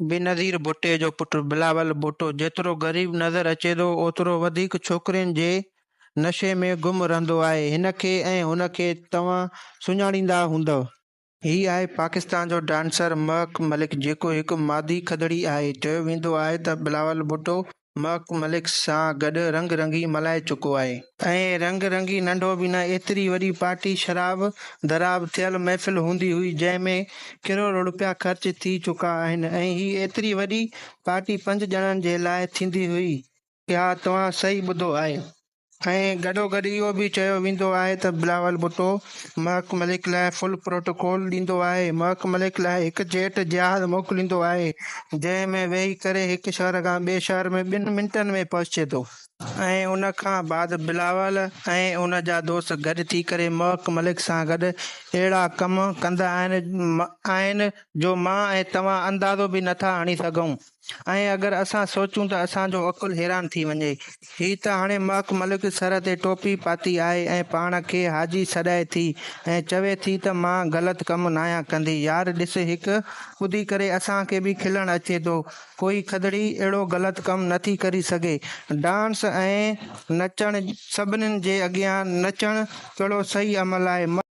بينظير ڀٽي جو پٽ بلاول ڀٽو جيترو غريب نظر اچي ٿو اوترو وڌيڪ ڇوڪرين جي نشي ۾ گم رهندو آهي. هن کي ۽ هن کي توهان سڃاڻيندا هوندؤ. هي آهي پاڪستان جو ڊانسر مهڪ ملڪ جيڪو هڪ مادي کدڙي آهي. چيو ويندو آهي ته بلاول ڀٽو مهڪ ملڪ سان گڏ رنگ رنگي ملهائي چڪو آهي. ۽ رنگ رنگي ننڍو به نه ايتري وڏي پارٽي شراب دراب ٿيل محفل هوندي هئي جنهن ۾ ڪروڙ روپيا خرچ ٿي چڪا آهن ۽ هي ايتري وڏي پارٽي پنج ڄڻن جي لاء ٿيندي هئي. ها توهان صحيح ٻڌو آهي. ۽ گڏوگڏ اهو به چيو ويندو آهي ته بلاول ڀٽو مهڪ ملڪ لاء فل پروٽوڪول ڏيندو آهي، مهڪ ملڪ لاء هڪ جيٽ جهاز موڪليندو آهي، جنهن ۾ ويهي ڪري هڪ شهر کان ٻئي شهر ۾ ٻن منٽن ۾ پهچي ٿو. ۽ ان کان بعد بلاول ۽ ان جا دوست گڏ ٿي ڪري مهڪ ملڪ سان گڏ اهڙا ڪم ڪندا آهن جو مان ۽ توهان اندازو به نٿا هڻي سگهون. ۽ اگر اسان سوچون ته اسان جو عقل حيران ٿي وڃي. هي ته هاڻي مهڪ ملڪ سر تي ٽوپي پاتي آهي ۽ پاڻ کي حاجي سڏائي ٿي ۽ چوي ٿي ته مان غلط ڪم ناهيان ڪندي. يار ڏس هڪ ٻڌي ڪري اسان کي به کلڻ اچي ٿو. ڪوئي کدڙي اهڙو غلط ڪم نٿي ڪري سگهي. ڊانس ۽ نچڻ سڀنين جي اڳيان نچڻ ڪهڙو صحيح عمل آهي.